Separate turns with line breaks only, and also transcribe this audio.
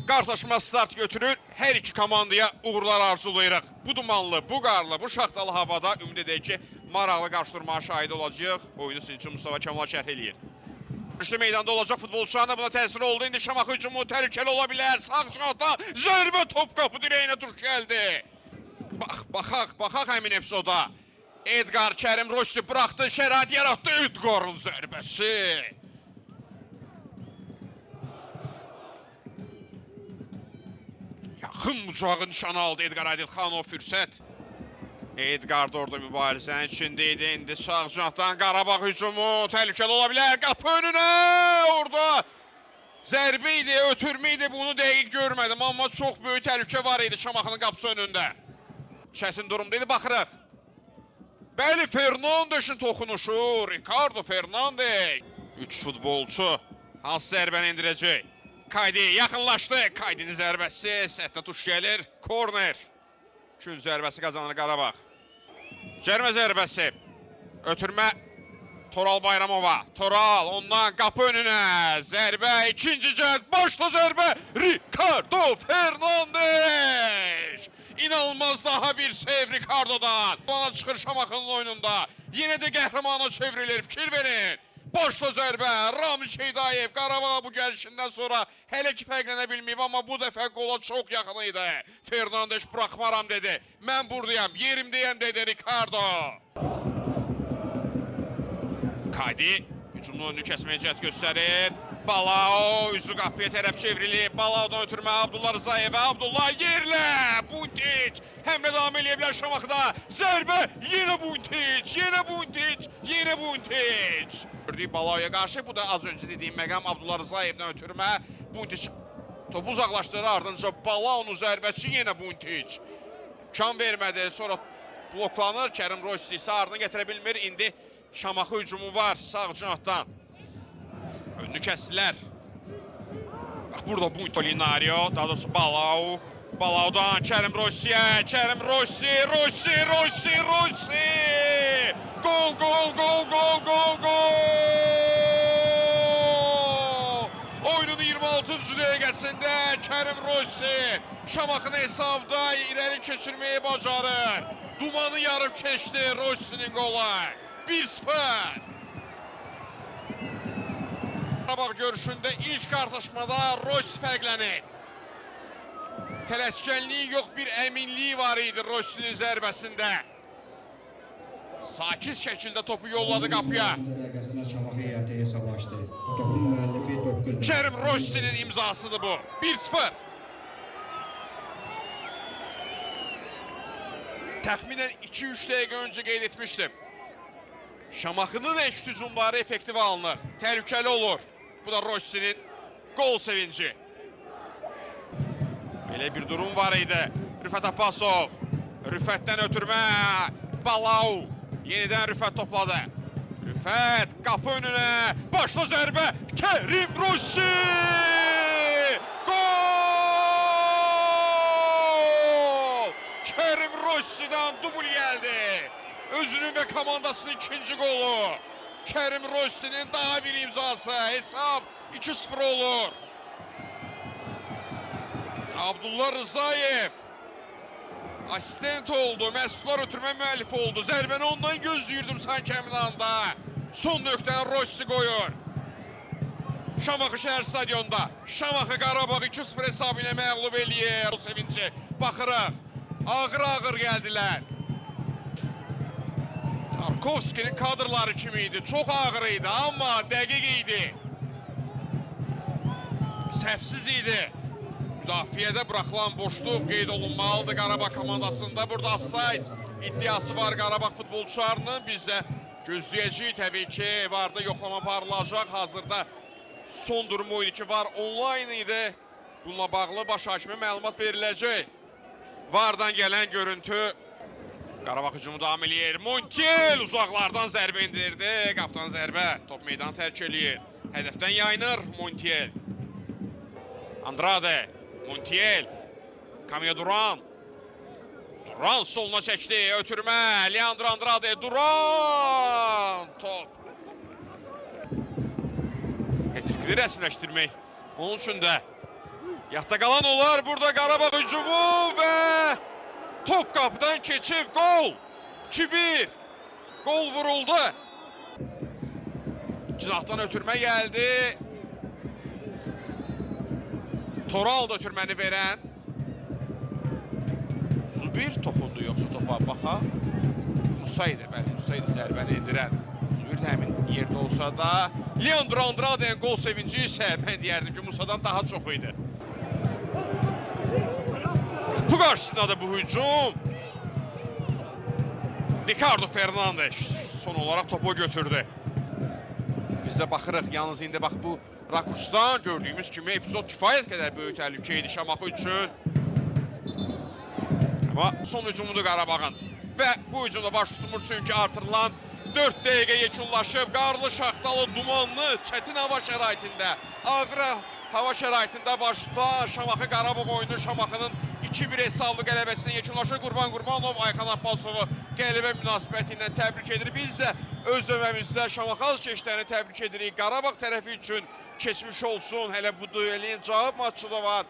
Qarşılaşma start götürür. Hər iki komandaya uğurlar arzulayırıq. Bu dumanlı, bu qarlı, bu şaxtalı havada ümid edək ki, maraqlı qarşıdurmaya şahid olacağıq. Oyunu sizin üçün Mustafa Kamal şərh eləyir. Güclü meydanda olacaq futbolçuların da buna təsir oldu. İndi Şamaxı hücumu təhlükəli ola bilər. Sağ cinahda zərbə top qapı dirəyinə tuş gəldi. Bax, baxaq, baxaq həmin epizoda. Edgar Kərim Rossi buraxdı, şərait yaratdı. Edgar'ın zərbəsi. Yaxın bucağı nişan aldı Edgar Adilxanov fürsət. Edgar da orada mübarizənin içində idi. İndi sağ cinahdan Qarabağ hücumu təhlükəli ola bilər. Qapı önünə orada zərbə idi, ötürmə idi. Bunu dəqiq görmədim, amma çox böyük təhlükə var idi Şamaxının qapısı önündə. Çətin durumda idi, baxırıq. Bəli, Fernandeşin toxunuşu. Ricardo Fernandes. 3 futbolçu hansı zərbəni endirəcək? Kaydi yaxınlaşdı. Kaydinin zərbəsi sətdə tuş gəlir. Korner. Kün zərbəsi qazanır Qarabağ. Cərmə zərbəsi. Ötürmə Toral Bayramova. Toral ondan qapı önünə. Zərbə, ikinci cəhd, başla zərbə. Ricardo Fernandes. İnanılmaz daha bir save Ricardo'dan. Plana çıxır Şamaxının oyununda. Yenə də qəhrəmana çevrilir. Fikir verin. Başla zərbə. Ramil Şeydayev Qarabağ bu gəlişindən sonra hələ ki fərqlənə bilməyib, amma bu dəfə qola çox yaxın idi. Fernandes buraxmaram dedi. Mən buradayam, yerimdəyəm dedi Ricardo. Kadi hücumun önünü kəsməyə cəhd göstərir. Balao üzü qapıya tərəf çevrilib. Balaodan ötürmə Abdullah Rızayevə. Abdullah yerlə. Buntic. Həmlə davam eləyə bilər Şamaxıda. Zərbə. Yenə Buntic. Yenə Buntic. Yenə Buntic. Gördüyü Balaoya qarşı. Bu da az öncə dediyim məqam Abdullah Rızayevdən ötürmə. Buntic topu uzaqlaşdırır. Ardınca Balao'nun zərbəsi yenə Buntic. İmkan vermədi. Sonra bloklanır. Kərim Rossi isə ardını gətirə bilmir. İndi Şamaxı hücumu var sağ cinahdan. Önünü kəsdilər. Bax burada bu Polinario, daha doğrusu Balao. Balao'dan Kərim Rossi'yə, Kərim Rossi, Rossi, Rossi, Rossi! Gol, gol, gol, gol, gol, gol! Oyunun 26-cı dəqiqəsində Kərim Rossi Şamaxını hesabda irəli keçirməyi bacarır. Dumanı yarıb keçdi Rossi'nin qolu. 1-0. Qarabağ görüşündə ilk qarşılaşmada Rossi fərqlənir. Tələskənliyi yox, bir əminliyi var idi Rossi'nin zərbəsində. Sakit şəkildə topu yolladı qapıya. Kərim Rossi'nin imzasıdır bu. 1-0. Təxminən 2-3 dəqiqə öncə qeyd etmişdim. Şamaxının əks hücumları effektiv alınır. Təhlükəli olur. Bu da Rossi'nin gol sevinci. Belə bir durum var idi. Rüfət Abbasov. Rüfətdən ötürmə. Balau. Yenidən Rüfət topladı. Rüfət qapı önünə. Başla zərbə. Kərim Rossi! Gol! Kərim Rossi'dən dubl gəldi. Özünün və komandasının ikinci qolu. Kərim Rossi'nin daha bir imzası. Hesab 2-0 olur. Abdullah Rızayev asistent oldu. Məhsullar ötürmə müəllifi oldu. Zərbəni ondan gözləyirdim sanki həmin anda. Son nöqtəni Rossi qoyur. Şamaxı şəhər stadionda. Şamaxı Qarabağ 2-0 hesabı ilə məğlub eləyir. O sevinci baxırıq. Ağır-ağır gəldilər. Tarkovskinin kadrları kimi idi. Çox ağır idi, amma dəqiq idi. Səhvsiz idi. Müdafiədə buraxılan boşluq qeyd olunmalıdır Qarabağ komandasında. Burada offside iddiası var Qarabağ futbolçularının. Biz də gözləyəcəyik təbii ki, VAR-da yoxlama aparılacaq. Hazırda son durumu idi ki, VAR online idi. Bununla bağlı baş hakimə məlumat veriləcək. VAR-dan gələn görüntü. Qarabağ hücumu davam eləyir. Montiel uzaqlardan zərbə indirdi. Qapıdan zərbə. Top meydanı tərk eləyir. Hədəfdən yayınır Montiel. Andrade. Montiel. Camilo Duran. Duran soluna çəkdi. Ötürmə. Leandro Andrade. Duran. Top. Hat-trickini rəsmiləşdirmək. Onun üçün də Yadda qalan olar burada Qarabağ hücumu və top qapıdan keçib qol. 2-1. Qol vuruldu. Cinahdan ötürmə gəldi. Toral da ötürməni verən. Zubir toxundu yoxsa topa baxaq. Musa idi, bəli, Musa idi zərbəni endirən. Zubir də həmin yerdə olsa da Leandro Andrade'nin qol sevinci isə mən deyərdim ki, Musadan daha çox idi. Qapı qarşısındadır bu hücum. Ricardo Fernandes son olaraq topu götürdü. Biz də baxırıq, yalnız indi bax bu rakursdan gördüyümüz kimi epizod kifayət qədər böyük təhlükə idi Şamaxı üçün. Amma son hücumudur Qarabağın. Və bu hücumda baş tutmur çünki artırılan 4 dəqiqə yekunlaşıb. Qarlı, şaxtalı, dumanlı, çətin hava şəraitində, ağır hava şəraitində baş tutan Şamaxı Qarabağ oyunu Şamaxının 2-1 hesablı qələbəsinə yekunlaşır. Qurban Qurbanov Ayxan Abbasovu qələbə münasibəti ilə təbrik edir. Biz də öz növbəmizdə Şamaxı azarkeşlərini təbrik edirik. Qarabağ tərəfi üçün keçmiş olsun. Hələ bu duelin cavab maçı da var.